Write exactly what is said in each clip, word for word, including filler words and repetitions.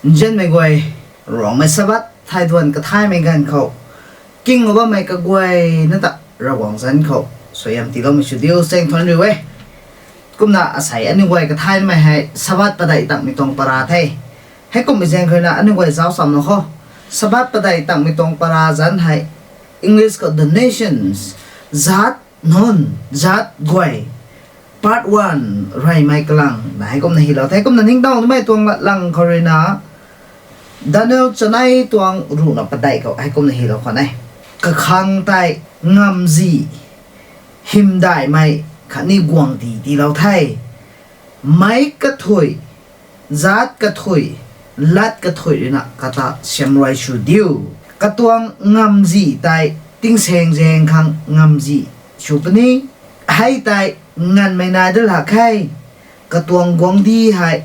Nzianmei guay, Ruangmei Sabbath thai duan kathaymei ganv khou, kinglou bammei kaguayna ta Ravguangc zanc khou suaihiam tiiloumei sw diu chaeng thuanc riu e. Kumna asei aniu guay kathaymei hei Sabbath padeih tangmei tuang para the. Heikumhmei zaeng kharina aniu guay zauc chamlou kho. Sabbath padeih tangmei tuang para zanc hei English khou The Nations, zaat nunc, zaat guay, part one, reymei kalang na heikumna hylou the. Kumna ningtow nimei tuang latlang khou ruina Daniel chanei tuang ruhna padeih khou heikumna hylou khwan e. Kakhang tei ngamzih, hymdaihmei khatni guangcdic tiilou the. Meic kathuic, zaat kathuic, lat kathuic ruina kata siamruai sw diu. Katuang ngamzih tei tingsaengzaeng khang ngamzih sw puni. Hei tei nganvmei nai dat lak khe. Katuang guangcdic hei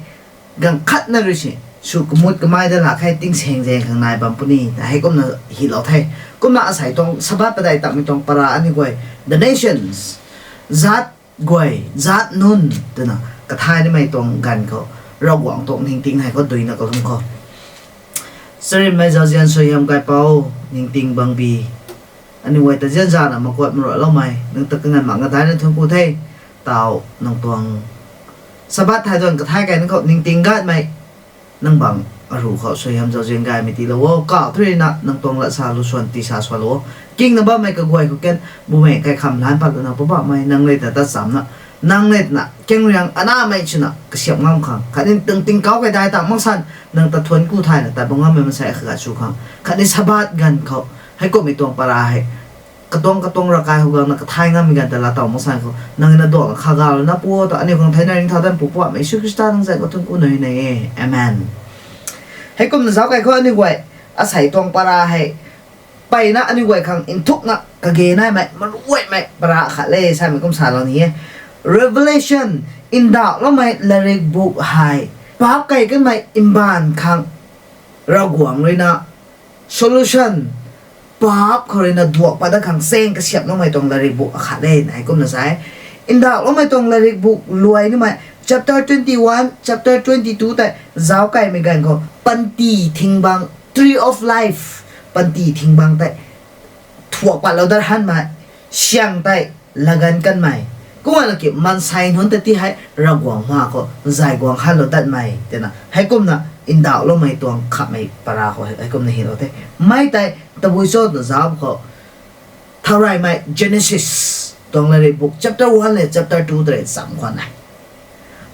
ganv khatna rui si sw kamut kamei dat lak khe, tingsaengzaeng khang nai bam puni ta heikumna hylou the. Kumna asei tuang Sabbath padeih tangmei tuang para aniu guay, The Nations, zaat guay, zaat nunc twna kathay nimei tuang ganv khou Ravguangc tuang ningting hei khou duina kalum khou, Charynmei zauzian suaihiam kaipouc, ningting bangbi, aniu guay ta zianzana makuat maruailoumei nang ta kanganv mak nga daina thuanc ku the. Taw nang tuang Sabbath thai duan kathay kei nang khou ningting gatmei nang bang aruh khou suaihiam zauzian gaymei tiilou o. Kau thu ruina nang tuang lat sa lu swan tii sa swanlou o. Kingna bammei kaguay khou kan bumei kaikham lan patlouna Poubauhmei, nang le ta tat chamna, nang le twna kengriang anamei swna kasiamh ngam khang khatni nang tingkauh kei dai tang mak san nang ta thuanc ku thayna tat bam ngammei mansei khagat sw khang khatni Sabbath ganv khou heikumhmei tuang para hei katuang katuang ravkai khou guangna kathay ngammei ganv ta laatow mak san khou nang na duakna kha galouna pu ta aniu khang theina ringcthau dat pu Poubauhmei Jisu Khrista nang zanc khou thuanc ku na e. Amen. Heikumna zauc kei khou aniu guay asei tuang para hei mpeyna aniu guay khang nthukna kage naimei maruaimei para khat le samei kum salou ni e. Revelation, ndauhloumei latrikbuk hei paap kei kanmei mbaanv khang Ravguangc ruina solution, paap khou ruina duak pat dat khang chaeng kasiamhloumei tuang latrikbuk akhat e na heikumna sa e. Ndauhloumei tuang latrikbuk luai nimei chapter twenty one, chapter twenty two tei zauc kaimei ganv khou panty thingbang, tree of life, panty thingbang tei thuak patlou dat hanmei, syang tei laganv kanmei, kumna ki maansei nunc ta ti hei Ravguangc ma khou zay guang hanlou datmei twna heikumna ndauhloumei tuang khamhmei para khou heikumna hylou the. Mi tei tabui cho twna zauc khou, thaureymei Genesis tuang latrikbuk chapter one le chapter two tei cham khwan e.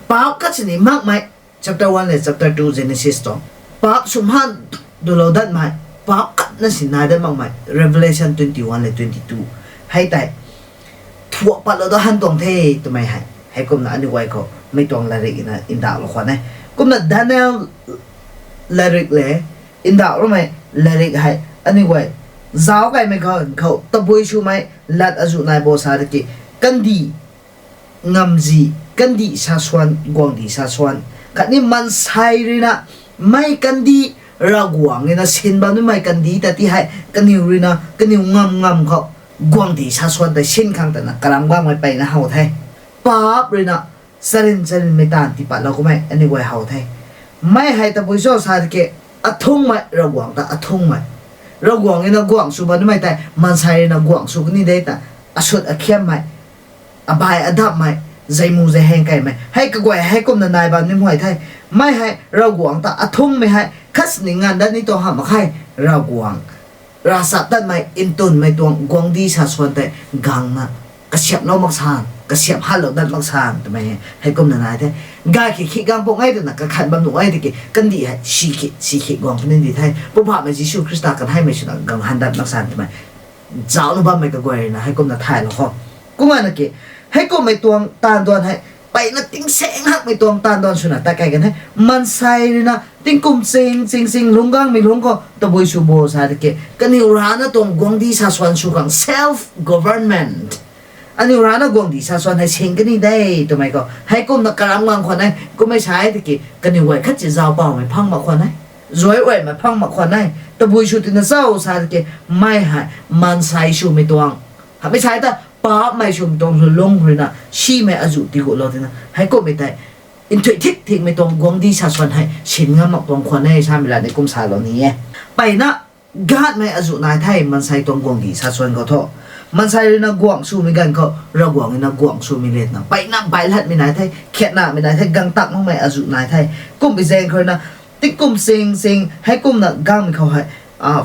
Paap khat sini makmei chapter one le chapter two Genesis tuang, paap sw han dulou datmei, paap khatna si nai dat makmei Revelation twenty one le twenty two hei tei thuak patlou dat han tuang the twmei hei heikumna aniu guay khou mei tuang latrik na ndauhlou khwan e. Kumna Daniel latrik le ndauhloumei latrik hei aniu guay zauc kaimei ganv khou tabui swmei lat azuh nai bo sa tiki, kandih ngamzih, kandih sa swan, guangcdic sa swan khatni maansei ruina mei kandih, Ravguangc ruina sin bam nimei kandih ta ti hei kaniw ruina kaniw ngam ngam khou guangcdic sa swan tei sin khang twna karam guangmei mpeyna how the. Paap ruina charyn charynmei taanv tii patlou kummei aniu guay how the. Mi hei tabui cho sa tiki, athungmei Ravguangc ta athungmei, Ravguangc ruina guangc sw bam nimei tei maansei ruina guangc sw kani de ta asut akhiammei, abai adapmei, zeimu zeihaeng kaimei hei kaguay heikumna nai bam ni huay the. Mi hei Ravguangc ta athungmei hei khat sini nganv dat ni tuang hamh mak khe. Ravguangc ravchaptatmei ntunmei tuang guangcdic sa swan tei gangna kasiamhlou mak san, kasiamh hanlou dat mak san twmei hei heikumna nai the. Gay khi khi gang pung e twna kakhan bam nuh e tiki kandih hei si khi si khi guang puni di the. Poubauhmei Jisu Khrista kan heimei swna gang han dat mak san twmei zaucna bammei kaguay ruina heikumna thaylou kho. Kumna ki, heikumhmei tuang taanv duan hei mpeyna tingsaeng hakmei tuang taanv duan swna tat kei kan the. Maansei ruina tingkum ching ching ching lungc gangmei lungc khou tabui sw bo sa tiki, kaniw rana tuang guangcdic sa swan sw khang self government, aniu rana guangcdic sa swan hei sing kani de twmei khou heikumna karam guang khwan e. Kummei sa e tiki kaniw guay khat si zauc paumei phang mak khwan e, zuay uaimei phang mak khwan e. Tabui sw tina cho sa tiki, mi hei maansei swmei tuang, hamei sa ta paapmei swmei tuang lulung ruina simei azuh tiigutlou tina heikumhmei tei nthuih thik thikmei tuang guangcdic sasuan hei sin ngam mak tuang khwan e samei la ni kum salou ni e. Mpeyna ganhmei azuh nai the, maansei tuang guangcdic sasuan khou thu. Maansei rui na guangc swmei ganv khou Ravguangc rui na guangc swmei le twna mpeyna baihlatmei nai the, khatnamei nai the, gang tak makmei azuh nai the. Kumpui zaeng khou rui na tingkum sing sing heikumna gangmei khou hei,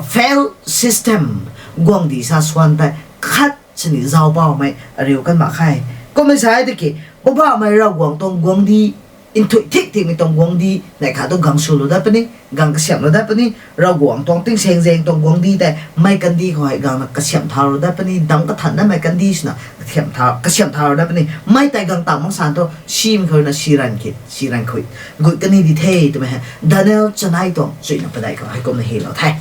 fail system, guangcdic sasuan tei khat sini zauc paumei ariu kan mak khe. Kummei sa e tiki, Poubauhmei Ravguangc tuang guangcdic, nthuih thik thikmei tuang guangcdic neih khat tu gang swlou dat puni, gang kasiamhlou dat puni, Ravguangc tuang tingsaengzaeng tuang guangcdic tei mei kandih khou hei gangna kasiamh thaulou dat puni, dam kathanna mei kandih swna kasiamh thaulou dat puni, mei tei gang tak mak san thu simei khou rui na si ranv khuit, si ranv khuit gut kani di the twmei hei Daniel chanei tuang chuina padeih khou heikumna hylou the.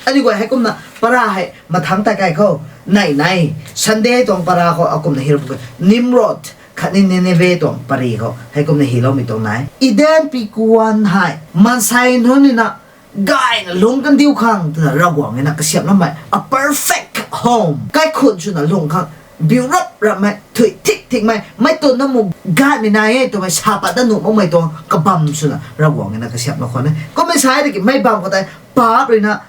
Aniu guay heikumna para hei mathangc tei kai khou, nei nei, Sunday tuang para khou akumna hylou pw e, Nimrod khatni Nineveh tuang pary khou heikumna hyloumei tuang nai. Eden pikuan hei maansei nunc rui na gayna lungc kandiu khang twna Ravguangc rui na kasiamhloumei a perfect home, kaikhun swna lungc khang, biurap rapmei, nthuih thik thikmei, mei tun na mu ganhmei nai e twmei sa pat dat nuh makmei tuang kabam swna Ravguangc rui na kasiamhlou khwan e. Kummei sa e tiki mei bam khou tei paap rui na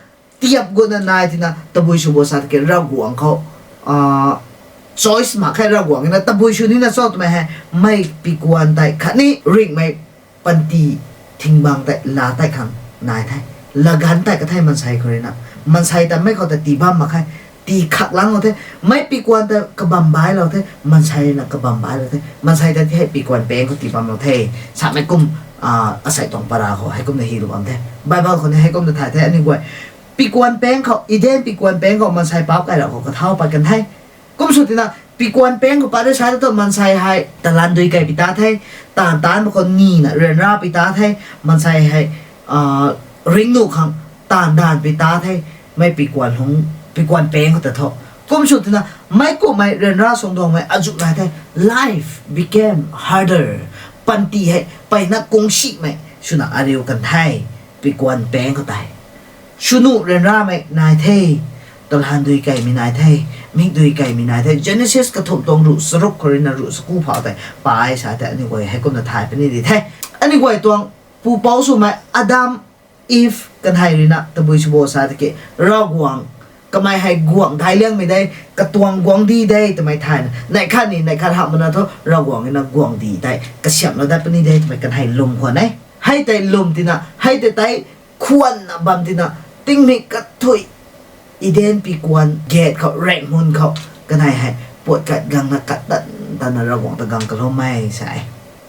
tiap gutna nai tina tabui sw bo sa tiki Ravguangc khou choice mak khe, Ravguangc rui na tabui sw nina cho twmei hei mei pikuan tei khatni ringhmei panty thingbang tei laa tei khang nai the. Laganv tei kathei maansei khou rui na, maansei ta mei khou ta tii bam mak khe, tii khak langlou the. Mei pikuan ta kabam bailou the, maansei na kabam bailou the, maansei ta ti hei pikuan pang khou tii bamlou the. Samei kum, asei tuang para khou heikumna hylou bam the. Bible khou ni heikumna thay the aniu guay. Pikuan pang khou, Eden pikuan pang khou maansei paap kailou khou kathau pat kan the. Kum sw tina, pikuan pang khou pat rui sa ta thu maansei hei talan dui kei pi ta the, taanv taanc mak khou nina ryanra pi ta the, maansei hei ringcnuh khang taanv daanv pi ta the, mei pikuan pang khou ta thu. Kum sw tina, mei kumhmei ryanra suangduangmei azuh nai the, life became harder. Panty hei mpeyna kungsimei swna ariu kan the, pikuan pang khou tei. Swnuh ryanramei nai the, talan dui keimei nai the, mikdui keimei nai the. Genesis kathumh tuang ruh charuk khou rui na ruh chaku phau tei pai sa tei aniu guay heikumna thay puni di the. Aniu guay tuang pupouc swmei Adam, Eve kanhei rui na tabui sw bo sa tiki, Ravguangc, kamei hei guangc daic liangmei de, katuang guangcdic de twmei thayna neih khat ni neih khat hamh mana thu Ravguangc rui na guangcdic tei kasiamhlou dat puni de twmei kanhei lwm khwan e. Hei tei lwm tina, hei tei tei khwanna bam tina, tingmik kathuih Eden pikuan gate khou, rengmun khou, kanhei hei puat kat gangna kat tan tanna Ravguangc ta gang kaloumei sa e.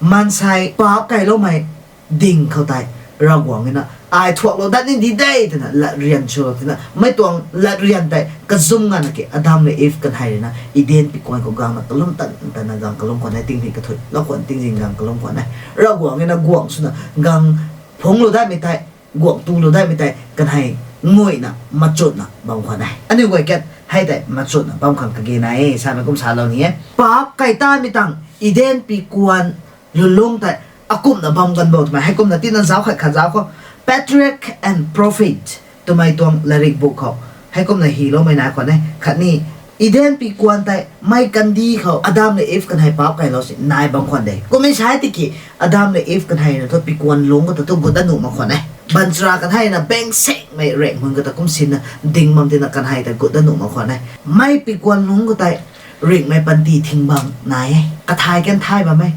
Maansei paap kailoumei ding khou tei Ravguangc rui na ai thuaklou dat ni di de twna latryan swlou tina, mei tuang latryan tei kazum ngana ki Adam le Eve kanhei rui na Eden pikuan khou gangna kalum tan tanna gang kalum khwan e, tingmik kathuih lou khwan tingzin gang kalum khwan e. Ravguangc rui na guangc swna gang phungclou datmei tei, guangc tulou datmei tei kanhei nguina machutna bam khwan e. Aniu guay kat hei tei machutna bam khang kage nai e, samei kum salou ni e. Paap kai tamei tang Eden pikuan lulungc tei akumhna bam kan bo twmei heikumna tina zauc khat khat zauc khou, Patriarch and Prophet twmei tuang latrik buk khou heikumna hyloumei nai khwan e. Khatni Eden pikuan tei mei kandih khou Adam le Eve kanhei paap kailou si nai bam khwan de. Kummei sa e tiki Adam le Eve kanhei na thu pikuan lungc khou ta thu gut dat nuh mak khwan e. Baanchara kanhei na bang sengmei rengmun khou ta kum sinna ding bam tina kanhei ta gut dat nuh mak khwan e. Mei pikuan lungc khou tei ringhmei panty thingbang nai e. Kathay kan thay bam e.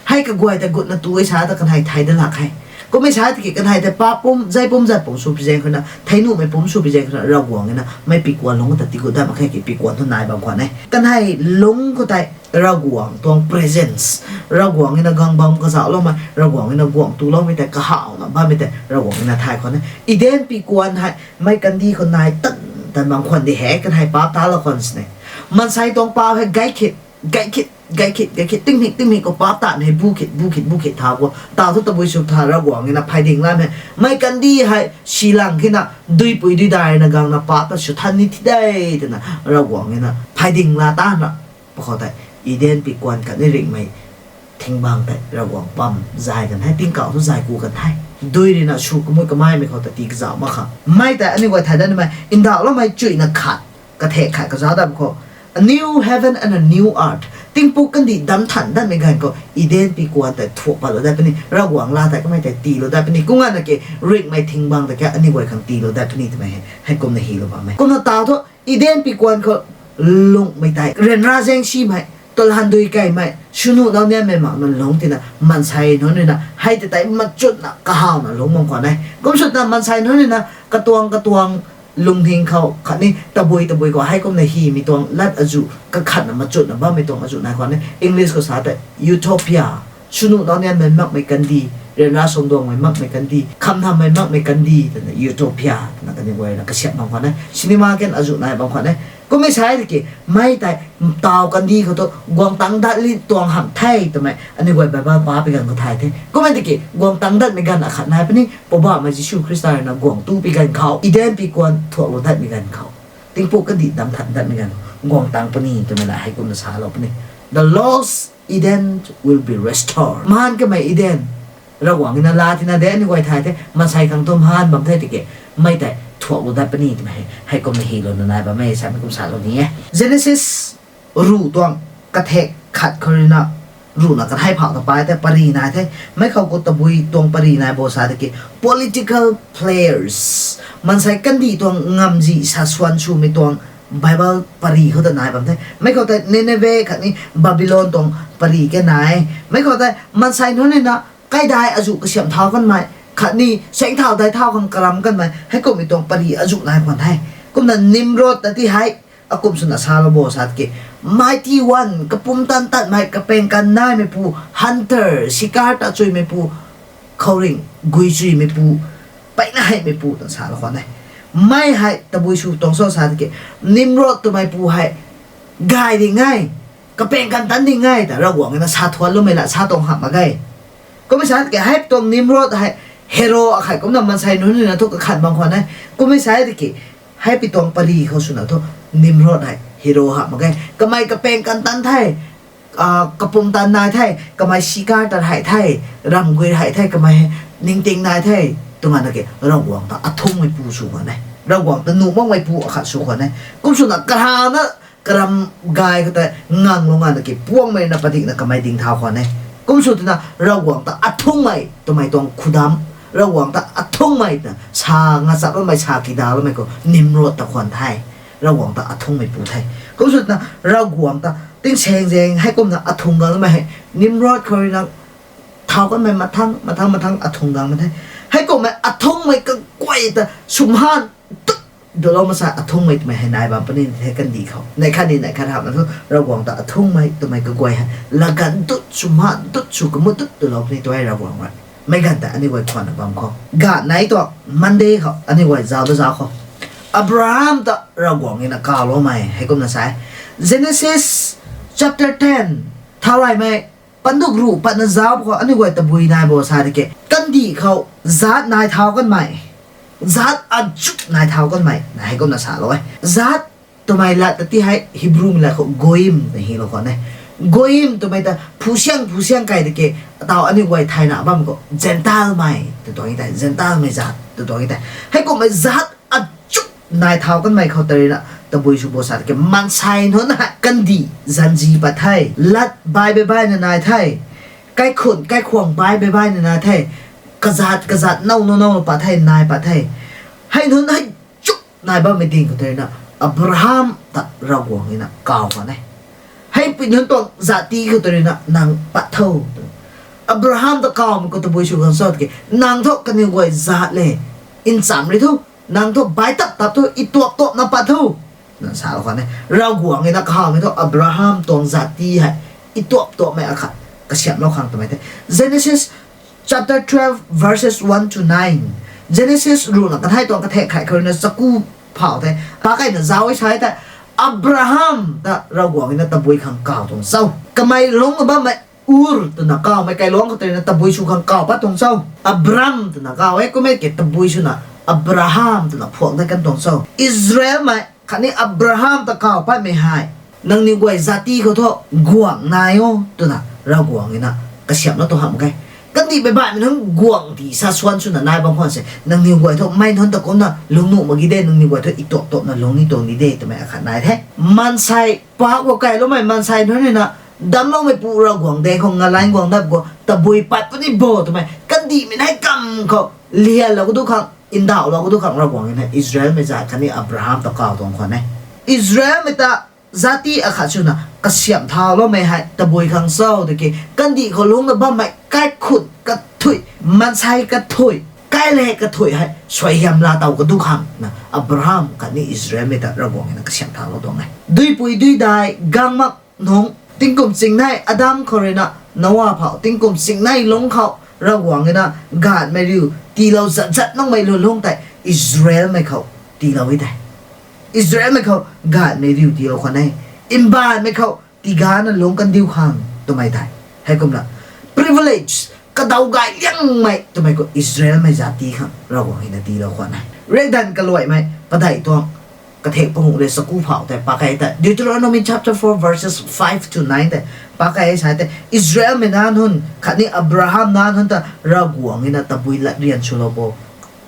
Hei kaguay ta gutna tu e sa ta kanhei thay dat lak khe. Kummei sa tiki kanhei tei paap pum, zei pum zat pum sw pi zaeng khou na, thei nuhmei pum sw pi zaeng khou na, Ravguangc rui na mei pikuan lungc ta tiigut dat mak khe ki pikuan thu nai bam khwan e. Kanhei lungc khou tei Ravguangc tuang presence, Ravguangc rui na gang bam kazauhloumei, Ravguangc rui na guangc tuloumei tei kahawna bammei tei Ravguangc rui na thay khwan e. Eden pikuan hei mei kandih khou nai tan tan bam khwan di he, kanhei paap talou khwan sini. Maansei tuang paap hei gay khit, gay khit, gay khit, gay khit, tingmik tingmik khou paap tan hei bu khit, bu khit, bu khit thau khou. Tau thu tabui sw tha Ravguangc rui na phay ding lam hei. Mei kandih hei silang khina, duipui duidai na gangna paap ta sw than ni thi de twna Ravguangc rui na phay ding la tan ra. Pakhou tei Eden pikuan khatni ringhmei thingbang tei Ravguangc pam zay kan the, tingkauh thu zay ku kan the. Dui rui na sw kamui kamaimei khou ta tii kazauh mak kha. Mei tei aniu guay thay dat nimei ndauhloumei chuina khat, kathek khat kazauh dat khou, a new heaven and a new earth. Tingpuk kandih dam than datmei ganv khou Eden pi kuan tei thuak patlou dat puni, Ravguangc la tei kamei tei tiilou dat puni, kumna ke ringhmei thing bang ta kha aniu guay khang tiilou dat puni twmei hei heikumna hylou bam e. Kumna taw thu Eden pi kuan khou lungmei tei ryanra zaengsimei, talan dui keymei, swnuh nau nianmei makna lungc tina maansei nunc ruina hei ta tei machutna kahawna lungc bam khwan e. Kum swna maansei nunc ruina katuang katuang lungning khou khatni tabui tabui khou heikumna hymei tuang lat azuh kakhatna machutna bammei tuang azuh nai khwan e. English khou sa tei utopia, swnuh nau nianmei makmei kandih, ryanra suangduangmei makmei kandih, khamnammei makmei kandih twna utopia twna kaniw guayna kasiamh bam khwan e. Cinema kan azuh nai bam khwan e. Kummei sa tiki mei tei taw kandih khou thu guang tangc dat li tuang hamh the twmei aniu guay Bible pa pi ganv khou thay the. Kummei tiki guang tangc datmei ganv akhat nai puni, Poubauhmei Jisu Khrista ruina guang tu pi ganv khou, Eden pi kuan thuaklou datmei ganv khou, tingpuk kandih dam than datmei ganv guang tangc puni twmei la heikumna salou puni. The lost Eden will be restored. Maan kamei Eden Ravguangc ruina la tina de aniu guay thay the, maansei khang thu maan bam the tiki mei tei thuaklou dat puni twmei hei heikumna hylouna nai bam e, samei kum salou ni e. Genesis ruh tuang kathek khat khou ruina ruhna kanhei phauh ta pai tei pari nai the. Mei khou khou tabui tuang pari nai bo sa tiki political players, maansei kandih tuang ngamzih sa swan swmei tuang Bible pari khou ta nai bam the. Mei khou tei Nineveh khatni Babylon tuang pari ke nai. Mei khou tei maansei nunc ruina kaidai azuh kasiamh thau kanmei khatni saengthau dai thau khang karam kanmei heikumhmei tuang pari azuh nai khwan the. Kumna Nimrod ta ti hei akum swna salou bo sa tiki mighty one, kapumtan tanmei, kapeng kan naimeipu, hunter, shikar ta chuimeipu, khouringh gui chuimeipu, peyna heimeipu twna salou khwan e. Mei hei tabui sw tuang cho sa tiki Nimrod twmeipu hei gay ding e, kapeng kan tan ding e ta Ravguangc ruina sa thuanloumei la sa tuang hamh mak ge. Kummei sa tiki hei tuang Nimrod hei hero akhat kumna maansei nunc ruina thu kakhan bam khwan e. Kummei sa tiki hei pi tuang pari khou swna thu Nimrod hei hero hamh mak ge. Kamei kapeng kan tan the, kapumtan nai the, kamei shikar ta hei the, ramgui hei the, kamei ningting nai the, twna na ke Ravguangc ta athungmeipu sw khwan e. Ravguangc ta nuh makmeipu akhat sw khwan e. Kum swna karana karam gay khou tei nganglou ngana ki puangmei na padikna kamei ding thau khwan e. Kum sw twna Ravguangc ta athungmei twmei tuang khudam, Ravguangc ta athungmei twna sa ngachap loumei, sa kidaloumei khou Nimrod ta khwan the. Ravguangc ta athungmeipu the. Kum sw twna Ravguangc ta tingsaengzaeng heikumna athung gangmei hei Nimrod khou ruina thau kanmei mathang mathang mathang athung gangmei the. Heikumhmei athungmei kaguay ta swmhan tut dulou masa athungmei twmei hei nai bam puni the kandih khou. Neih khatni neih khat hamhna thu Ravguangc ta athungmei twmei kaguay hei laganv dut swmhan dut sw kamut dut dulou puni tu e Ravguangc rui. Meic ganv ta aniu guay khwanna bam khou, ganv nei tuang Monday khou aniu guay zauc da zauc khou Abraham ta Ravguangc ruina kawloumei heikumna sa e. Genesis chapter ten, thau reymei panduk ruh patna zauc khou aniu guay tabui nai bo sa di ke, kandih khou zaat nai thau kanmei, zaat azuh nai thau kanmei na heikumna salou e. Zaat twmei lat ta ti hei Hebrewmei lat khou goyim na hylou khwan e. Goyim twmei ta phusiang phusiang kai di ke, ataw aniu guay thayna bam khou Gentilemei tw tuang e tei, Gentilemei zaat tw tuang e tei. Heikumhmei zaat azuh nai thau kanmei khou ta ruina tabui sw bo sa di ke, maansei nunc hei kandih zanzi pat the, lat bai beibaina nai the, kaikhun kaikhwang bai beibaina nai the, kazaat kazaat now now now pat the, nai pat the. Hei nunc hei azuh nai bammei ding khou ta ruina Abraham ta Ravguangc ruina kaw khwan e. Hei pui nunc tuang zati khou ta ruina nang pat tho. Abraham ta kawmei khou tabui sw khang cho di ke, nang thu kaniw guay zaat le, ncham ri thu, nang thu bai tap tap thu, ituap tuapna pat tho, na sa khwan e. Ravguangc ruina kawmei thu Abraham tuang zati hei ituap tuapmei akhat kasiamhlou khang twmei the. Genesis chapter twelve verses one to nine. Genesis ruhna kanhei tuang kathek khat khou ruina chaku phau the. Pakeina zauc e sa e tei, Abraham ta Ravguangc ruina tabui khang kaw tuang cho? Kamei lungc bammei Ur twna kawmei kailuangc khou ta ruina tabui sw khang kaw pat tuang cho? Abram twna kaw e, kummei ke tabui swna Abraham twna phuak dat kan tuang cho? Israelmei khatni Abraham ta kaw patmei hei, nangniw guay zati khou thu guangc nai o twna Ravguangc ruina kasiamhlou tuang hamh mak ge. Kandih beibaihmei nunc guangc ti sa swan swna nai bam khwan se, nangniw guay thu mei nunc ta kumcna lungc nuh mak gi de, nangniw guay thu ituap tuapna lungc ni tuang ni de twmei akhat nai the. Maansei paap khou kailoumei maansei nunc ruina Damcloumeipu Ravguangc de khou ngalanc guang dat khou tabui pat puni bo twmei kandihmei nai kam khou lianlou kadu khang, ndauhlou kadu khang Ravguangc na Israelmei zat khatni Abraham ta kaw tuang khwan e. Israelmei ta zati akhat swna kasiamh thauloumei hei tabui khang cho tiki kandih khou lungcna bammei kaikhut kathuih, maansei kathuih, kailek kathuih hei suaihiam laa tow kadu khang na Abraham khatni Israelmei ta Ravguangc na kasiamh thaulou tuang e. Duipui duidai gangmak nungc tingkum chingnei Adam khou ruina Noa phou tingkum chingnei lungc khou Ravguangc na gaanhmei riu tiilou zat zat nungmei lungc tei Israelmei khou tiilou e tei. Israelmei khou gaanhmei riu tiilou khwan e. Mbaanvmei khou tigana lungc kandiu khang twmei tei, heikumna privilege kadaw gay liangmei twmei khou Israelmei zati khang Ravguangc na tiilou khwan e. Riakdanv kaluaimei padeih tuang kathek panguh le saku phou tei pakai tei Deuteronomy chapter four verses five to nine tei pakai sa tei Israelmei nac nunc khatni Abraham nac nunc ta Ravguangc na tabui latryan swlou bo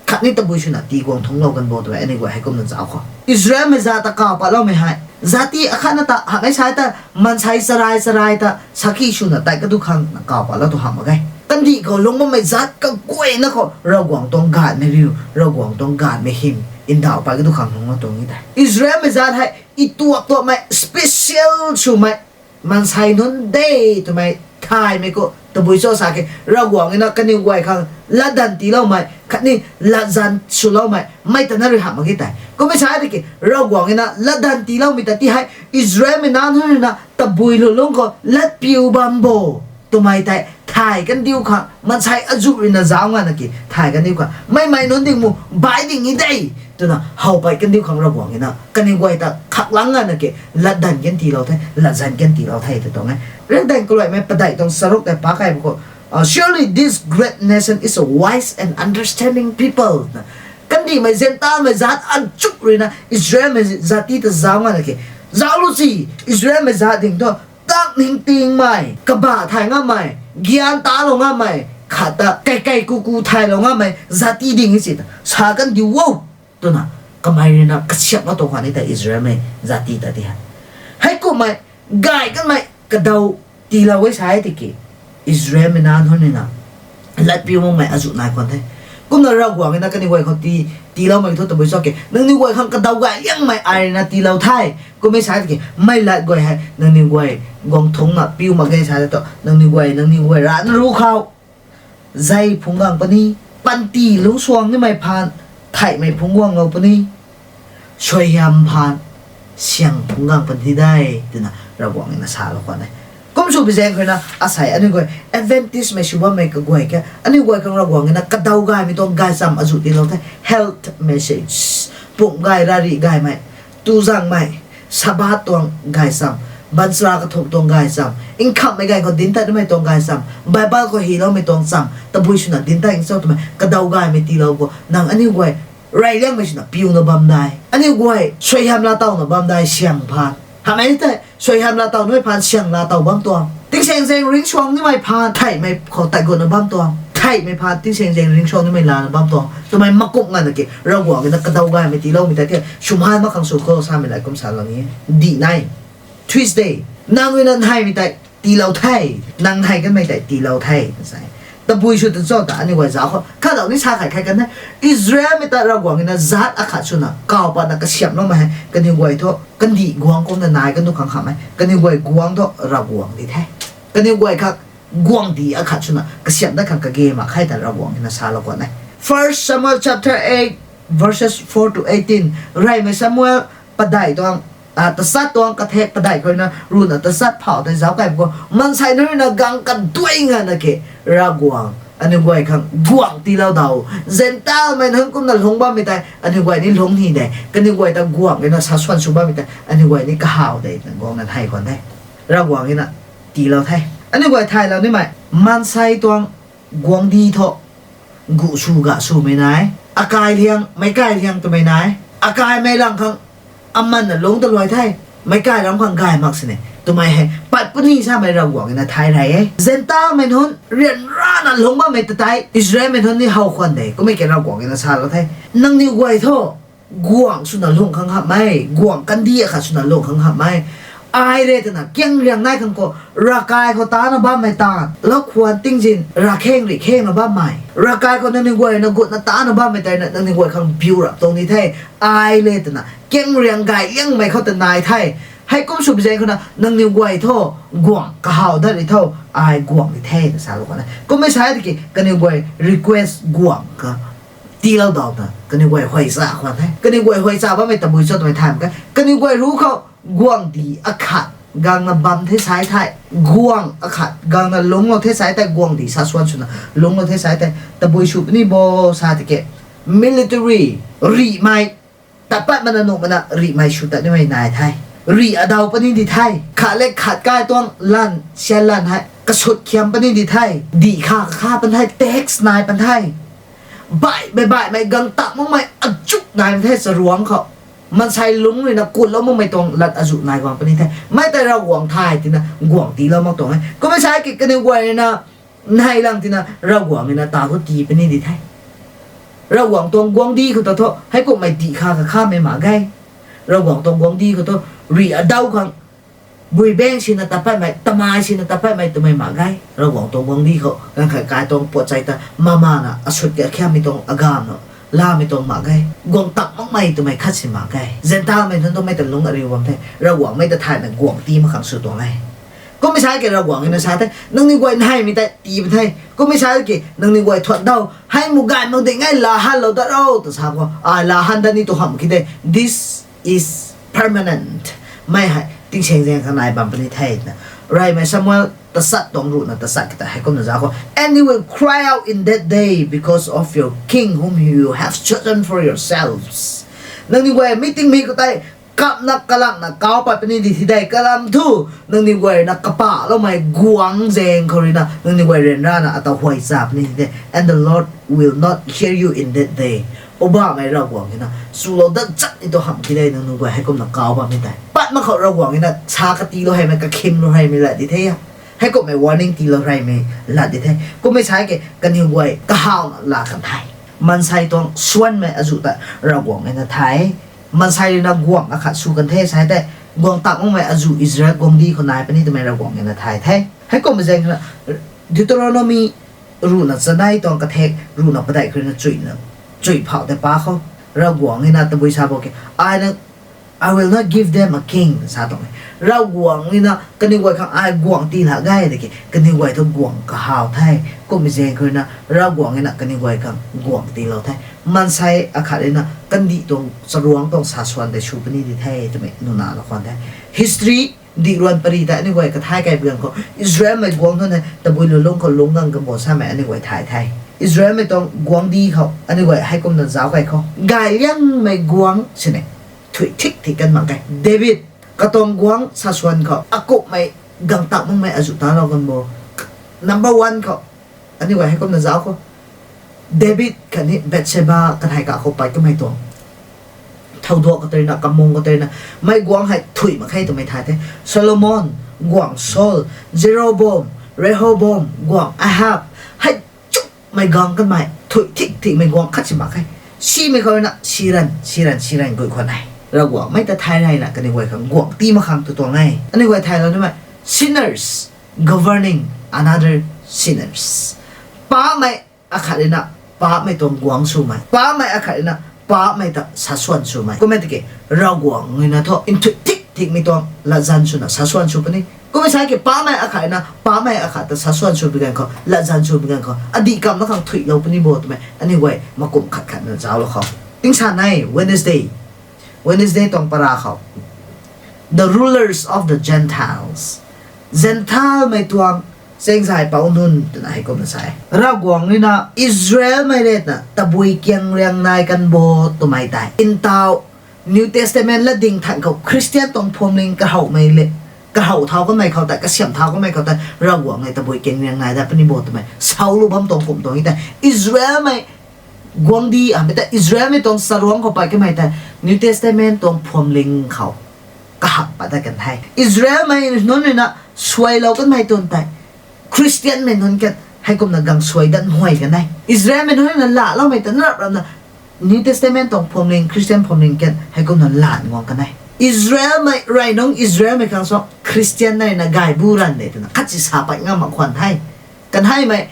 khatni tabui swna tii guang thungclou kan bo twmei aniu guay heikumna zauc khou Israelmei zat ta kaw patloumei hei zati akhatna ta hamhmei sa ta maansei charai charai ta sakhi swna tei kadu khang na kaw patlou tu hamh mak ge. Kandih khou lungc bammei zat kaguayna khou Ravguangc tuang gaanhmei riu, Ravguangc tuang gaanhmei hym ndauh pat kadu khang lungclou tuang e tei. Israelmei zat hei ituak tuakmei special swmei maansei nunc de twmei thaymei khou tabui cho sa ke Ravguangc na kaniw guay khang latdanv tiiloumei khatni latzan swloumei mei ta na rui hamh mak ge tei. Kummei sa tiki Ravguangc na latdanv tiiloumei ta ti hei Israelmei nac nunc ruina tabui lulungc khou latpiu bam bo twmei tei thay kandiu khang maansei azuh ruina zauc ngana ki thay kandiu khang meimei nunc ding mu bai ding e de twna how pat kandiu khang Ravguangc na kaniw guay ta khaklang ngana ki latdanv kan tiilou the, latzan kan tiilou the tw tuang e. Riakdanv kaluaimei padeih tuang charuk tei pakai khou, uh, surely this great nation is a wise and understanding people. Kandihmei Zentelmei zat azuh ruina Israelmei zati ta zauc ngana ki, zauc lu si, Israelmei zat ding thu tak ningtingmei, kabah thay ngamei, gyan talou ngamei, khat ta kaikei kuku thaylou ngamei zati ding e si ta sa kandiu o twna kamei ruina kasiamhlou tuang khwan e tei Israelmei zati ta ti hei. Heikumhmei gay kanmei kadaw tiilou e sa e tiki Israelmei nac nunc ruina latpiu makmei azuh nai khwan the. Kumna Ravguangc na kaniw guay khou tii, tiiloumei thu tabui cho ke nangniw guay khang kadaw gay liangmei ai ruina tiilou the. Kummei sa tiki mei lat guay hei nangniw guay guang thungcna piu mak ge sa thu nangniw guay, nangniw guay rana ru khou zei phungc gang puni, panty lungcsuang nimei phaan theihmei phungc guanglou puni, suaihiam phaan syang phungc gang puni de twna Ravguangc na salou khwan e. Kum sw pi zaeng khou ruina asei aniu guay Adventistmei sw bammei kaguay ke aniu guay khang Ravguangc na kadaw gaymei tuang gaychamv azuh tiilou the. Health message, pumc gay rari gaymei, tuzangmei, Sabbath tuang gaychamv, baanchara kathumh tuang gaychamv, nkhamhmei gay khou dinc tat nimei tuang gaychamv, Bible khou hyloumei tuang chamv tabui swna dinc tat cho twmei kadaw gaymei tiilou bo. Nang aniu guay rey liangmei swna piuna bam dai, aniu guay suaihiam laa towna bam dai syang phaan. Hamhmei tei suaihiam laa tow nimei phaan syang laa tow bam tuang, tingsaengzaeng ringcsuang nimei phaan theihmei khou tat gutna bam tuang, theihmei phaan tingsaengzaeng ringcsuang nimei laana bam tuang twmei makumh ngana ki Ravguangc na kadaw gaymei tiiloumei ta ke swmaan mak khang sw khou samei lai kum salou ni e. Dih nai, Tuesday, nang ruina nheimei tei tiilou the, nang nhei kanmei tei tiilou the sa e. Tabui sw ta cho ta aniu guay zauc khou khatdauh ni sa khat khai kan e. Israelmei ta Ravguangc na zat akhat swna kaw patna kasiamhloumei hei kaniw guay thu kandih guangc kumna nai kanu khang hamh e. Kaniw guay guangc thu Ravguangc di the. Kaniw guay khang guangcdic akhat swna kasiamh dat khang kage mak khe ta Ravguangc na salou khwan e. First Samuel chapter eight, verses four to eighteen. Reymei Samuel padeih tuang, a, tachat tuang kathek padeih khou ruina runa tachat phou tei zauc kai khou maansei nunc ruina gang kaduai ngana ke Ravguangc aniu guay khang guangc tiilou daw, Zentelmei nunc kumna lungc bammei tei aniu guay ni lungc ni de, kaniw guay ta guangc ruina sa swan sw bammei tei aniu guay ni kahaw de twna guangna thei khwan the. Ravguangc na tiilou the. Aniu guay thaylou nimei maansei tuang guangcdic thu gu sw ga swmei nai, akai liang meic kai liang twmei nai, akaimei lang khang amanna lungc ta luai the, meic kai lam khang gay mak sini twmei hei pat puni samei Ravguangc na thay rey e. Zentelmei nunc ryanrana lungc bammei ta tei Israelmei nunc ni how khwan de, kummei ke Ravguangc na salou the. Nangniw guay thu guangc swna lungc khang hamh e, guangc kandih akhat swna lungc khang hamh e. Ai le twna kiang riang nai khang khou, ravkai khou tana bammei ta, lau khwan tingzin, ravkheng rih khengna bammei, ravkai khou nangniw guayna gutna tana bammei tei na nangniw guay khang biu rap tuang ni the. Ai le twna kiang riang gay liangmei khou ta nai the. Heikum sw bi zaeng khou na nangniw guay thu guangc kahaw dat ri tho, ai guangc ni the na salou khwan e. Kummei sa tiki kaniw guay request guangc ka tiiloudawna kaniw guay huay cha khwan the. Kaniw guay huay cha bammei tabui cho twmei thay mak ge. Kaniw guay ruc khou guangcdic akhat gangna bam the sa thei, guangc akhat gangna lungclou the sa thei, guangcdic sa swan swna lungclou the sa thei, tabui sw puni bo sa tiki, military, rihmei, tat pat mana nuh mana rihmei sw tat nimei nai the. Rih adaw puni di the. Khat le khat kai tuang lan, sian lan hei kasut khiam puni di the. Dih kha kakha pan the, tax nai pan the. Baihmei baihmei gang tak makmei azuh nai pan the charuangc khou. Maansei lungc ruina kutlou makmei tuang lat azuh nai guang puni the. Mei tei Ravguangc thay tina guangc tiilou mak tuang e. Kummei sa ki kaniw guay ruina, nai lang tina Ravguangc ruina ta khou tii puni di the. Ravguangc tuang guangcdic khou ta thu, heikumhmei dih kha kakhamei mak ge. Ravguangc tuang guangcdic khou thu, rih adaw khang, bui bang sina tat patmei, tamei sina tat patmei twmei mak ge. Ravguangc tuang guangcdic khou, ganv khat kai tuang puat chei ta, mamana, asut kakhiammei tuang agamna, lamei tuang mak ge. Guangc tak makmei twmei khat si mak ge. Zentelmei nunc tuang mei ta lungc ariu bam the. Ravguangc mei ta thaymei guangc tii mak khang sw tuang e. Kummei sa ki Ravguangc ruina sa the, nangniw guay nheimei tei tii pan the. Kummei sa ki nangniw guay thuan daw, hei mu gay mak ding e, laa hanlou dat ro, ta sa khou, ai laa han dat ni tu hamh ki de. This is permanent. Mei hei tingsaengzaeng khang nai bam puni the twna. Reymei Samuel tachat tuang ruhna tachat ki ta heikumna zauc khou, and you will cry out in that day because of your king whom you have chosen for yourselves. Nangniw guay mi tingmik khou tei kapna kalakna kau pat puni di thi de, kalam thu, nangniw guay ruina kapahloumei guangc zaeng khou ruina nangniw guay ryanrana ataw huay cha puni di de, and the Lord will not hear you in that day. Poubauhmei Ravguangc ruina chulou dat chat ni tu hamh ki de, nangniw guay heikumna kau bammei tei. Pat mak khou Ravguangc ruina sa katiilou heimei, kakhimlou heimei lat di the a. Heikumhmei warning tiilou heimei lat di the. Kummei sa ki kaniw guay kahawna laa kan the. Maansei tuang swanmei azuh ta Ravguangc ruina thay. Maansei ruina guangc akhat sw kan the sa tei, guangc tak makmei azuh Israel guangcdic khou nai puni twmei Ravguangc ruina thay the. Heikumhmei zaeng khou na, Deuteronomy ruhna chanei tuang kathek ruhna padeih khou ruina chuina, chuy phauh tei pa khou, Ravguangc ruina tabui sa bo ki, ai na, I will not give them a king, sa tuang e. Ravguangc ruina kaniw guay khang ai guangc tii lak ge de ki, kaniw guay thu guangc kahaw the. Kummei zaeng khou ruina Ravguangc ruina kaniw guay khang guangc tiilou the. Maansei akhat ruina kandih tuang charuangc tuang sa swan tei sw puni di the twmei nuna lou khwan the. History dih ruan pary tei aniu guay kathay kai bi ganv khou, Israelmei guangc nunc hei tabui lulungc khou lungc gang kan bo samei aniu guay thay the. Israelmei tuang guangcdic khou aniu guay heikumna zauc kai khou, gay liangmei guangc sini thuy thik thik kan mak khe. David katuang guangc sa swan khou akumhmei gang tak makmei azuh talou kan bo. Number one khou aniu guay heikumna zauc khou, David khatni Bathsheba kanhei kakhou pat kamei tuang thowduak katarina, kamung katarina, mei guangc hei thuy mak khe twmei thay the. Solomon, guangc Saul, Jeroboam, Rehoboam, guangc Ahab, hei chumei gang kanmei thuy thik thikmei guangc khat si mak khe. Simei khou ruina siran siran siran gui khwan e. Ravguangc mei ta thay reyna kaniw guay khang guangc tii mak khang tu tuang e. Aniu guay thaylou nimei, sinners governing another sinners. Paapcmei akhat ruina paapcmei tuang guangc swmei, paapcmei akhat ruina paapcmei ta sa swan swmei. Kummei tiki Ravguangc ruina thu nthuih thik thikmei tuang latzan swna sa swan sw puni. Kummei sa ki paapcmei akhat ruina paapcmei akhat ta sa swan sw bi ganv khou, latzan sw bi ganv khou, adih kamna khang thuylou puni bo twmei aniu guay makum khat khatna zauclou khou, tingsa nei Wednesday, Wednesday tuang para khou, the rulers of the Gentiles, Gentilemei tuang chaengzaipouc nunc twna heikumna sa e. Ravguangc ruina Israelmei le twna tabui kiang riang nai kan bo twmei tei, ntaw New Testament latdyng than khou Christian tuang phuamling kahoumei le, kahow thau kanmei khou tei, kasiamh thau kanmei khou tei Ravguangc le tabui kiang riang nai dat puni bo twmei saulou bam tuang kum tuang e tei, Israelmei guangcdic hamhmei ta Israelmei tuang charuangc khou pat kamei tei New Testament tuang phuamling khou kahak pat dat kan the. Israelmei nunc ruina suailou kanmei tun tei Christianmei nunc kan heikumna gang suai dat huay kan e. Israelmei nunc ruina laaloumei ta nrap rapna New Testament tuang phuamling, Christian phuamling kan heikumna laan guang kan e. Israelmei rey nungc Israelmei khang so Christian nei na gay bu ran de twna khatsi sa pat ngam mak khwan the. Kanheimei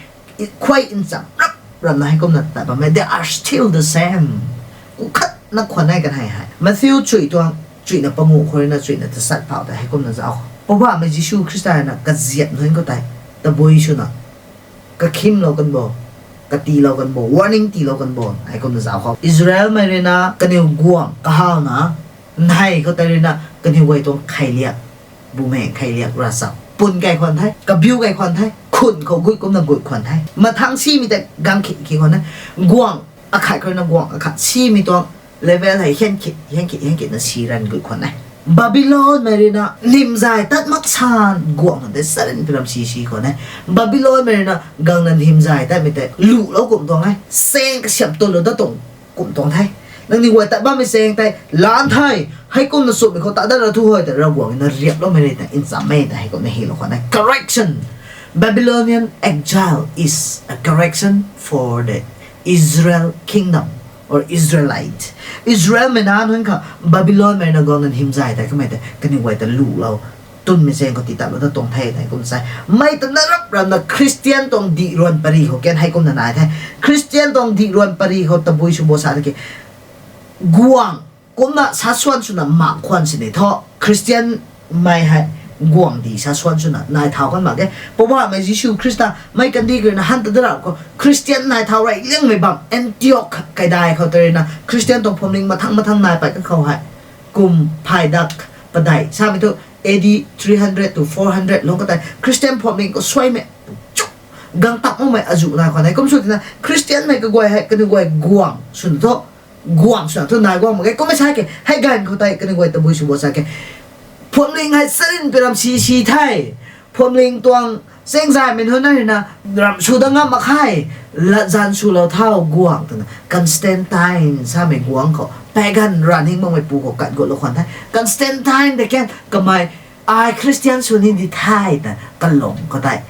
khuay ncham rap ramna heikumna tat bammei, they are still the same. Ku khatna khwan e kanhei hei. Matthew chuy tuang, chuyna panguh khou rui na chuyna tasat phau tei heikumna zauc khou, Poubauhmei Jisu Khrista na kaziap nunc khou tei tabui swna kakhimlou kan bo, katilou kan bo, warning tiilou kan bo, heikumna zauc khou. Israelmei rui na kaniw guangc kahawna nhei khou tei rui na kaniw guay tuang kheiliak, bumaeng kheiliak ravchap pun kei khwan the, kabiu kei khwan the, khun khou gut kumna gut khwan the. Mathang simei tei gang khi khi khwan the. Guangc akhat khou rui na guangc akhat simei tuang level hei hian khit, hian khit, hian khit na si ran gut khwan e. Babylonmei rui na nhimzay tat mak san guangc khwan tei charynmei ram si si khwan e. Babylonmei rui na gangna nhimzay tatmei tei luhlou kum tuang e. Chaeng kasiamh tulou dat tuang kum tuang the. Nangniw guay tat bammei chaeng tei lan the, heikumna chumhmei khou tat dat ra thu hei tei Ravguangc na riaploumei rui tei nchammei tei heikumna hylou khwan e. Correction. Babylonian exile is a correction for the Israel kingdom or Israelite. Israelmei nac nunc khou Babylonmei na gangna nhimzay tat kamei tei kaniw guay ta luhlou, tunmei chaeng khou tii tatlou dat tuang the tei kum sa e. Mei ta na rap ramna Christian tuang dih ruan pary khou kan heikumna nai the. Christian tuang dih ruan pary khou tabui sw bo sa tiki, guangc kumna sasuan swna mak khwan sini thu Christianmei hei guangcdic sasuan swna nai thau kan mak e. Poubauhmei Jisu Khrista mei kandih khou rui na han ta da rap khou Christian nai thau rey liangmei bam Antioch kaidai khou tei rui na Christian tuang phuamling mathang mathang nai pat kan khou hei, kum phay dak padeih samei thu A D three hundred to four hundred lungc khou tei Christian phuamling khou suaimei chu gang tat makmei azuh nai khwan e. Kum sw tina Christianmei kaguay hei kaniw guay guangc swna thu, guangc swna thu nai guang mak ge. Kummei sa ke hei ganv khou tei kaniw guay tabui sw bo sa ke, phuamling hei charynmei ram si si the. Phuamling tuang chaengzaymei nunc na rui na ram sw dat ngam mak khe. Latzan swlou thau guangc twna Constantine samei guangc khou pagan ravning makmei pu khou kat gutlou khwan the. Constantine tei kan kamei ai Christian sw ni di the ta kalung khou tei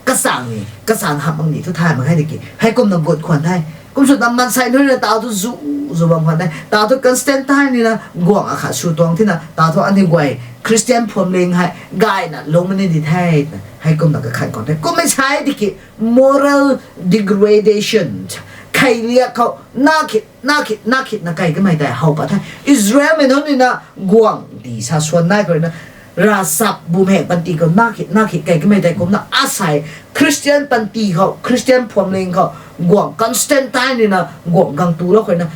kachang ni, kachang hamh mak ni thu thay mak khe tiki heikumna gut khwan the. Kum sw ta maansei nunc na tau thu zu, zu bam khwan the. Tau thu Constantine ni na guangc akhat sw tuang thina tau thu aniu guay Christian phuamling hei gayna lungc mak ni di the twna heikumna kakhan khwan the. Kummei sa e tiki moral degradation, kheiliak khou na khit, na khit, na khit na kei kamei tei how pat the. Israelmei nunc ni na guangcdic sasuan nai khou rui na ravchap bumaeng panty khou na khit, na khit kei kamei tei kumna asei Christian panty khou, Christian phuamling khou guangc Constantine ni na guangc gang tulou khou rui na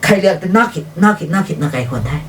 kheiliak tei na khit, na khit, na khit na kei khwan the.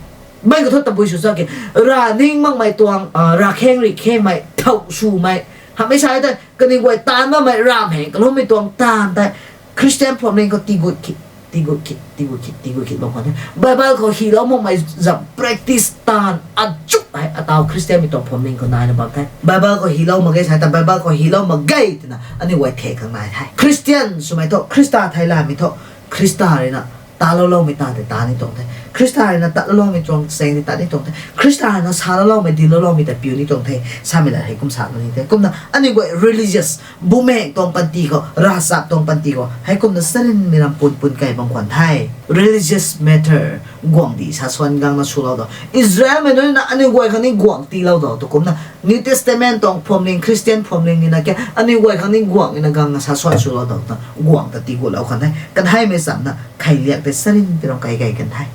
Mei khou thu tabui sw cha ke, ravning makmei tuang, ravkheng rih khengmei thow swmei hamei sa e tei kaniw guay taanv bammei ravmaengc kaloumei tuang taanv tei Christian phuamling khou tiigut khit, tiigut khit, tiigut khit, tiigut khit bam khwan the. Bible khou hilou makmei zam practice taanv achuh hei atau Christianmei tuang phuamling khou naina bam the. Bible khou hilou mak ge sa ta Bible khou hilou mak ge twna aniu guay thek khang nai the. Christian swmei thu Khrista theilamei thu Khrista rui na talou loumei taanv tei tat ni tuang the. Khrista rui na tatlou loumei tuang chaeng tei tat ni tuang the. Khrista rui na salou loumei, dinclou loumei tei piu ni tuang the samei la hei kum sa ni the. Kumna aniu guay religious bumaeng tuang panty khou, ravchap tuang panty khou heikumna charynmei ram pun pun kei bam khwan the. Religious matter, guangcdic sasuan gangna swlou dou. Israelmei nunc na aniu guay khang ni guangc tiilou dou tu kumna New Testament tuang phuamling, Christian phuamling ni na ke aniu guay khang ni guangc ni na gangna sasuan swlou dou ta guangc ta tiigutlou khwan the. Kanheimei chamna kheiliak tei charynmei ram kei kei kan the.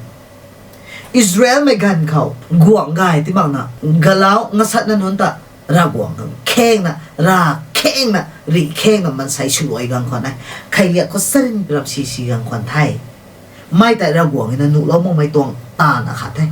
Israelmei ganv khou guangc gay ti makna galau ngasatna nunc ta Ravguangc khang khengna, rav khengna, rih khengna maansei swluai gang khwan e. Kheiliak khou charynmei ram si si gang khwan the. Mei tei Ravguangc na nuhlou makmei tuang taanv akhat the.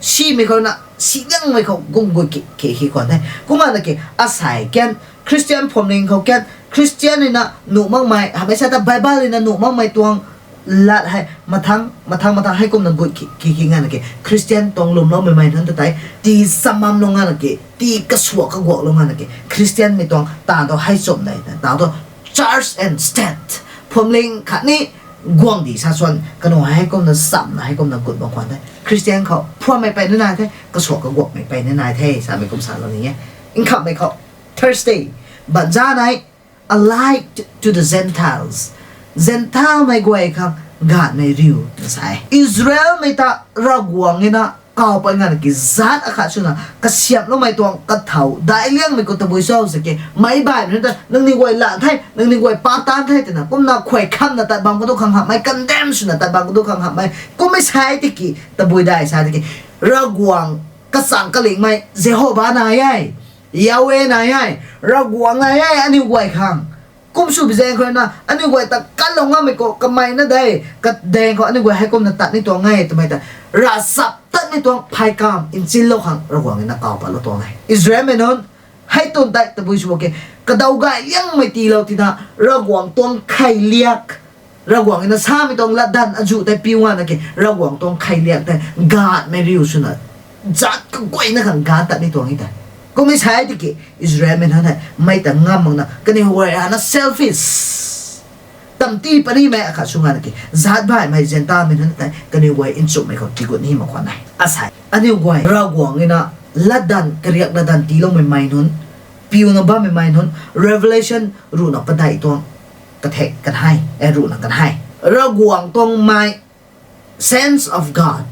Simei khou na, si gangmei khou kum gut ki, ki, ki khwan the. Kumna na ki, asei kan, Christian phuamling khou kan, Christian rui na nuh makmei, hamei sa ta Bible rui na nuh makmei tuang lat hei mathang, mathang, mathang heikumna gut ki, ki, ki ngana ki, Christian tuang lwmloumei mei nunc ta tei, tii chamamlou ngana ki, tii kasuak kaguaklou ngana ki, Christianmei tuang taanv tu hei chum dei, taanv tu church and state, phuamling khatni guangcdic sasuan, kanu hei heikumna chamna, heikumna gut bam khwan the. Christian khou phuammei peyna nai the, kasuak kaguakmei peyna nai the, samei kum salou ni e. Nkhamhmei khou, Thursday, banzanei, a light to the Gentiles. Gentilemei guay khang Gaanhmei riu twna sa e. Israelmei ta Ravguangc e na kaw pat nganv ki zaat akhat swna kasiamhloumei tuang kathau daic liangmei khou tabui cho sa ki, meic baihmei nunc ta nangniw guay lan the, nangniw guay pa taanc the twna kumna khuay khamna tat bam khou tu khang hamhmei, condemn swna tat bam khou tu khang hamhmei kummei sa e tiki, tabui dai sa tiki, Ravguangc kachang kalingmei Jehova nai e, Yahweh nai e, Ravguangc nai e aniu guay khang. Kum sw bi zaeng khou na aniu guay ta kanlou ngammei khou kamei na de, kadaeng khou aniu guay heikumna tat ni tuang e twmei ta ravchaptatmei tuang pheykamv nchinlou khang Ravguangc e na kaw patlou tuang e. Israelmei nunc hei twn tei tabui sw ke, kadaw gay liangmei tiilou tina, Ravguangc tuang kheiliak, Ravguangc e na samei tuang latdanv azuh tei piu nganv na ki, Ravguangc tuang kheiliak tei gaanhmei riu swna zaat kaguayna khang gaanc tat ni tuang e tei. Kummei sa e tiki, Israelmei nunc hei mei ta ngam makna kaniw guay ana selfish, tamti parimei akhat sw nganv na ki, zaat baihmei Zentelmei nunc tei kaniw guay nchumhmei khou tigut ni mak khwan e. Asei aniu guay Ravguangc e na latdanv, kariak latdanv tiiloumei mei nunc, piuna bammei mei nunc, Revelation ruhna padeih tuang kathek kan hei, e ruhna kan hei, Ravguangc tuang mei, saints of God,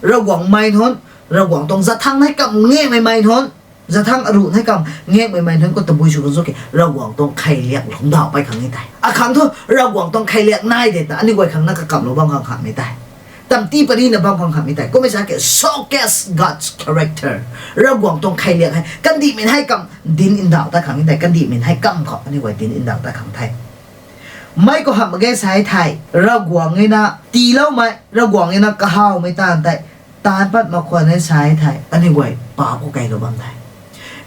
Ravguangc mei nunc, Ravguangc tuang zathang hei kam ngekmei mei nunc, zathang aruh hei kam ngekmei mei nunc khou tabui sw kan cho ki, Ravguangc tuang kheiliak lungcdauh pey khang ni tei. Akhang thu Ravguangc tuang kheiliak nai de ta aniu guay khang na kakamlou bam khang hamh ni tei. Tamti parina bam khang hamh ni tei. Kummei sa ke showcase God's character. Ravguangc tuang kheiliak hei kandihmei hei kam dinc ndauh tat khang ni tei, kandihmei hei kam khou aniu guay dinc ndauh tat khang the. Mei khou hamh mak ge sa e thei, Ravguangc e na tiiloumei, Ravguangc e na kahawmei taanv tei taanc pat mak khwan e sa e thei, aniu guay paap khou keylou bam the.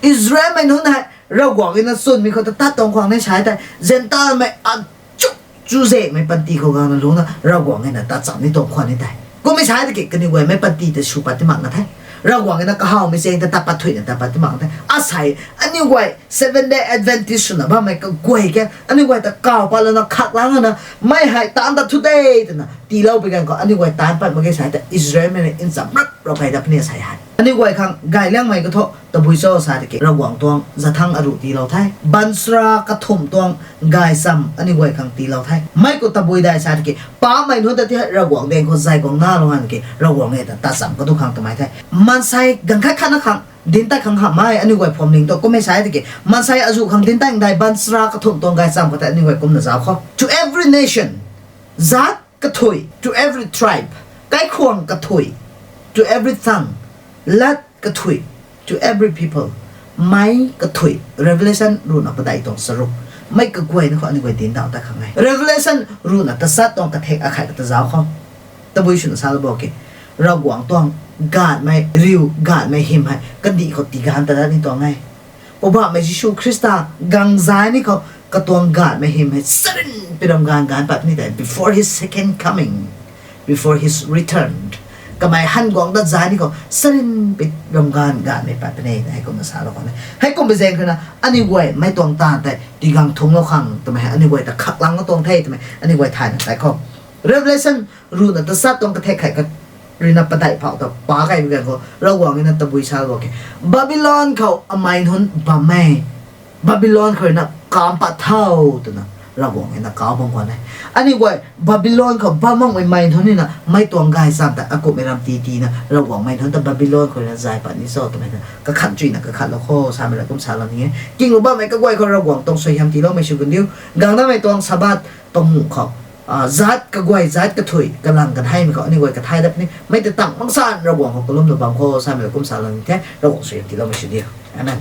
Israelmei nunc hei Ravguangc e na chwnmei khou ta tat tuang khwan e sa e thei, Zentelmei achu, chuzaenghmei panty khou gangna lungcna Ravguangc e na tat cham ni tuang khwan e tei. Kummei sa e tiki kaniw guay mei panty ta sw pat ti mak na the. Ravguangc e na kahawmei chaeng ta tat pat thuina tat pat ti mak na the. Asei aniu guay Seventh Day Adventist swna bammei kaguay ke, aniu guay ta kaw patlouna khaklang na, mei hei taanc tat thu de twna tiilou pui ganv khou aniu guay taanc pat mak ge sa e tei, Israelmei na ncham rap rap hei dat puni asei hei. Aniu guay khang gay liangmei kathu tabui cho sa tiki, Ravguangc tuang zathang aruh tiilou the. Baanchara kathumh tuang gaychamv aniu guay khang tiilou the. Mei khou tabui dai sa tiki, paapmei nunc ta ti hei Ravguangc daeng khou zay guang nalou nganv ki, Ravguangc e ta tat cham khou tu khang twmei the. Maansei ganv khat khatna khang dinc tat khang hamhmei aniu guay phuamling tu kummei sa e tiki, maansei azuh khang dinc tat dai baanchara kathumh tuang gaychamv khou tei aniu guay kumna zauc khou. To every nation, zaat kathui, to every tribe, kaikhwang kathui, to every tongue, lat kathui, to every people, mei kathui, Revelation ruhna padeih tuang charuk, mei kaguayna khou aniu guay dinc ndauh tat khang e. Revelation ruhna tachat tuang kathek akhat kata zauc khou. Tabui swna salou bo ki, Ravguangc tuang gaanhmei riu, gaanhmei hym hei kandih khou tiganv ta dat ni tuang e. Poubauhmei Jisu Khrista gang zay ni khou katuang gaanhmei hym hei sarin pi ram ganv ganv pat ni tei, before his second coming, before his return. Kamei han guang dat zay ni khou sarin pi ram ganv gaanhmei pat puni tei heikumna salou khwan e. Heikum bi zaeng khou na aniu guay mei tuang taanv tei tigang thungclou khang twmei hei aniu guay ta khaklang na tuang the twmei aniu guay thayna tei khou. Revelation ruhna tachat tuang kathek khat khat ruina padeih phou ta pa key bi ganv khou Ravguangc e na tabui salou bo ki, Babylon khou amei nunc bam e. Babylon khou ruina kam pat tho twna Ravguangc e na kauc bam khwan e. Aniu guay Babylon khou bam makmei mei nunc ni na mei tuang gaychamv ta akumhmei ram ti tina Ravguangc mei nunc ta Babylon khou ruina zay pat ni cho twmei ta kakhan chuyna kakhatlou kho samei la kum salou ni e. Kinglou bammei kaguay khou Ravguangc tuang suaihiam tiiloumei sw kandiu. Gangnamei tuang Sabbath panguh khou, zaat kaguay zaat kathui kalang kanheimei khou aniu guay kathay dat puni. Mei ta tang maksan Ravguangc khou kalumlou bam kho samei la kum salou ni the. Ravguangc suaihiam tiiloumei sw diu. Amen.